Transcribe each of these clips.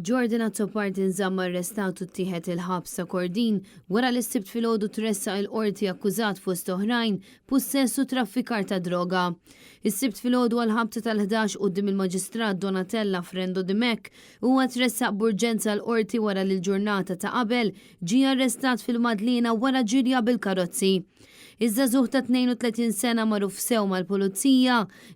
Jordan Azzopardi nżamm arrestat u ttieħed il-ħabs ta' Kordin wara li s-Sibt filgħodu tressaq il-Qorti akkużat fost oħrajn pussess u traffikar ta' droga. Is-Sibt filgħodu għall-ħabta tal-11 quddiem il-Maġistrat Donatella Frendo Dimech huwa tressaq b'urġenza l-Qorti wara li l-ġurnata ta' qabel ġie arrestat fil-Madliena wara ġirja bil-karozzi. Iż-żagħżugħ ta' 32 sena magħruf sew mal-Pulizija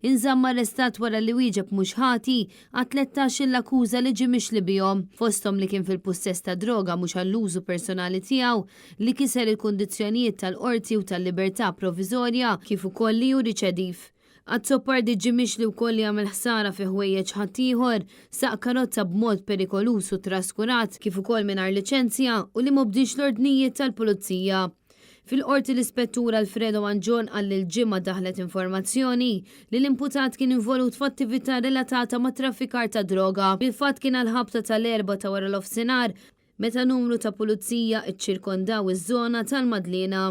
inżamm arrestat wara li wieġeb mhux ħati għat-tlettax-il akkuża li ġie mixli bihom, fosthom li kien fil-pussess ta' droga mhux għall-użu personali tiegħu, li kiser il-kundizzjonijiet tal-Qorti u tal-libertà proviżorja kif ukoll li hu riċediv. Azzopardi ġie mixli wkoll li għamel ħsara fi ħwejjeġ ħaddieħor, saq karozza b'mod perikoluż u traskurat kif ukoll mingħajr liċenzja u li m'obdiex l-ordnijiet tal-Pulizija. Fil-Qorti l-Ispettur Alfredo Mangion qal li l-Ġimgħa daħlet informazzjoni li l-imputat kien involut f'attività relatata mat-traffikar ta' droga. Fil-fatt kien għall-ħabta tal-erbgħa ta' waranofsinhar meta numru ta' pulizija ċċirkondaw iż-żona tal-Madliena.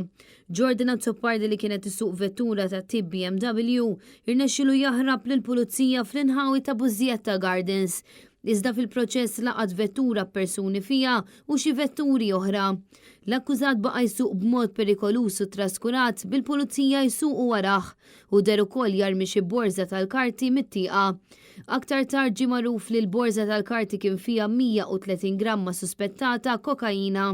Jordan Azzopardi li kien qed isuq vettura ta' tip BMW irnexxielu jaħrab lill-pulizija fl-inħawi ta' Bużjetta Gardens iżda fil-proċess laqat vettura b'persuni fiha u xi vetturi oħra. L-akkużat baqa' jsuq b'mod perikoluż u traskurat bil-pulizija jsuqu warah u deher ukoll jarmi xi borża tal-karti mit-tieqa. Aktar tard ġie magħruf li l-borża tal-karti kien fiha 130 gramma suspettata kokaina.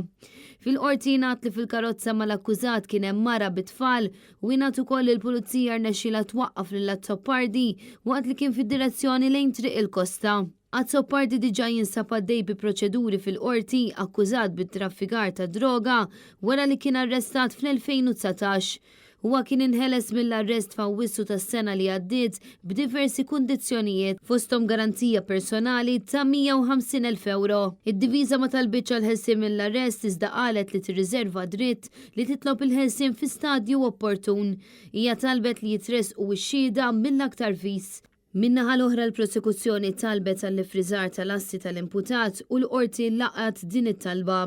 Fil-Qorti jingħad li fil-karozza mal-akkużat kien hemm mara bit-tfal u jingħad ukoll li l-Pulizija rnexxielha twaqqaf lil Azzopardi waqt li kien fid-direzzjoni lejn Triq il-Kosta. Azzopardi diġà jinsab għaddej bi proċeduri fil-Qorti akkużat bi traffikar ta' droga wara li kien arrestat fl-2019. Huwa kien inħeles mill-arrest f'Awwissu tas-sena li għaddiet b'diversi kundizzjonijiet, fosthom garanzija personali ta' 150,000 ewro. Id-difiża ma talbitx għall-ħelsien mill-arrest iżda qalet li tirriżerva d-dritt li titlob il-ħelsien fi stadju opportun. Hija talbet li jitressqu x-xhieda mill-aktar fis. Min-naħa l-oħra l-prosekuzzjoni talbet għall-iffriżar tal-assi tal-imputat u l-Qorti laqgħet din it-talba.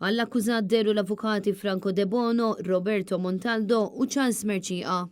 Għall-akkużat dehru l-avukati Franco Debono, Roberto Montaldo u Charles Mercieca.